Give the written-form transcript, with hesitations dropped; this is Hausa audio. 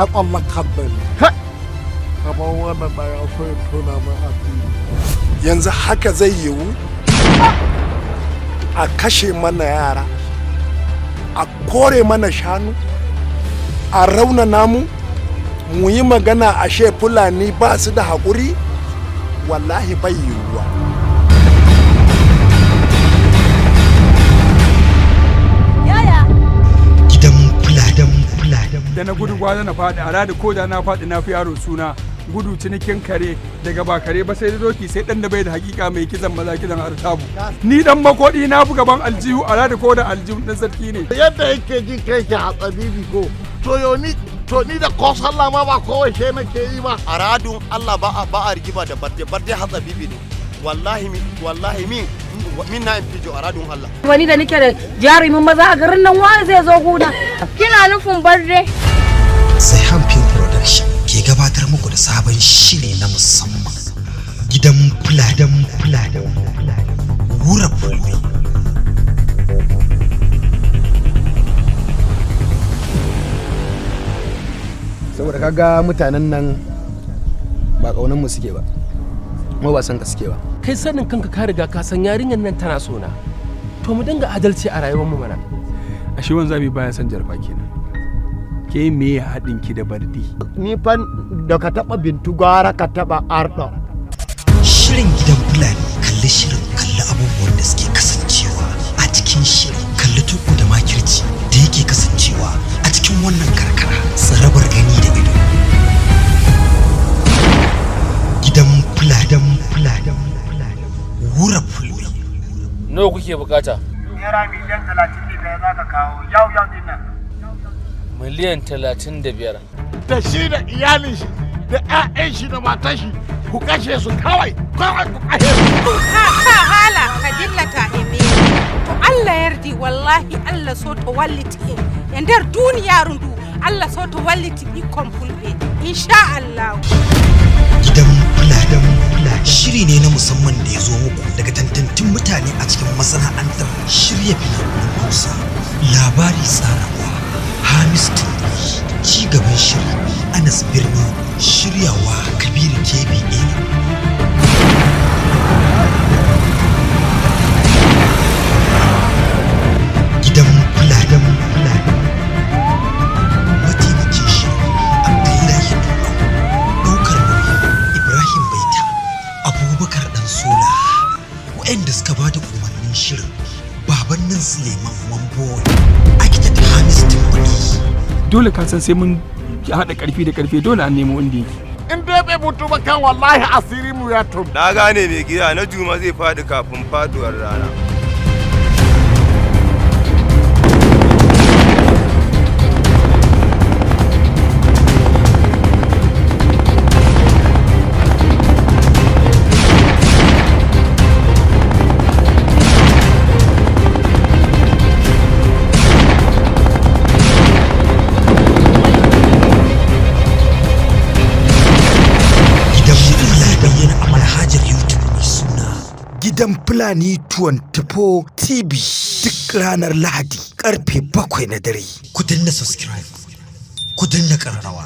Ya tsallakar da ni kamar wannan da ya so ya tona min asiri. Yanzu haka zai yiwu a kashe mana yara, a kore mana shanu, a raunana mu, mu yi magana ashe Fulani ba su da haƙuri? Wallahi bai yiwuwa. Yaya. Gidan Fulani. Da na gudu gwara na faɗi a rada, ko da na faɗi na fi yaro suna gudu cinikin kare daga ba kare ba sai doki, sai dan da bai da hakika mai kizan maza kizan artabu. Ni dan makodi na fi gaban aljihu a rada, ko da aljihu dan sarki ne. Yadda yake jin kai ki hatsabibi ko to yo ni, to ni da ko sallah ma ba kowai she nake yi ba. A radun Allah ba a rigima da barde. Barde hatsabibi ne, wallahi. Mi wallahi min na fijo a radun Allah. Wani da nake da jarumin maza a garin nan, wa zai zo gona? Kina nufin barde? Saihan Film Production ke gabatar muku da sabon shiri na musamman. Gidan Fulani. Wura Fulbe. Saboda kaga mutanen nan ba ƙaunar mu suke ba, kuma ba san ka suke ba. Kai sanin kanka, ka riga ka san yarinyar nan tana so na. To mu dinga adalci a rayuwar mu mana. Ashe wanzami baya son jarfa kenan. Ke me ya haɗin ki da bardi? Ni fa da ka taba Bintu gwara ka taba Ardo. Shirin Gidan Fulani, kalli shirin, kalli abubuwan da suke kasancewa a cikin shirin, kalli tuku da makirci da yake kasancewa a cikin wannan karkara, tsarabar gani da ido. Gidan Fulani. Wura Fulbe. Nawa kuke bukata? Naira miliyan 35 za ka kawo yau yau din nan. Miliyan 35. Da shi da iyalin shi da 'ya'yan shi da matan shi, ku kashe su kawai, kawai ku kashe su. Ha ha, hala ka dillata e to Allah yardi. Wallahi Allah so to walliti en e nder duniyaru ndu. Allah so to walliti ɓikkon Fulɓe, insha Allah. Gidan Fulani shiri ne na musamman da ya zo muku daga tantattun mutane a cikin masana'antar shirya fina-finan Hausa. Labari tsarawa Hamis Tumbi, ci gaban shiri Anas Birni, shiryawa Kabiru Kebi Ela. Gidan Fulani. Mataimakin shiri Abdullahi Duro, ɗaukar nauyi Ibrahim Baita, Abubakar Dan Sola, waɗanda suka ba da umarnin shirin Baban nan Suleiman Wamboy, Architect Hamis Tumbali. Dole ka san sai mun haɗa ƙarfi da ƙarfe, dole an nemo inda yake. In dai bai mutu ba kan wallahi asiri mu ya tun. Na gane mai gida, na juma zai faɗi kafin faduwar rana. Gidan Fulani bayyana a manhajar YouTube mai suna Gidan Fulani 24 TV duk ranar Lahadi karfe 7 na dare. Ku danna subscribe, ku danna ƙararrawa.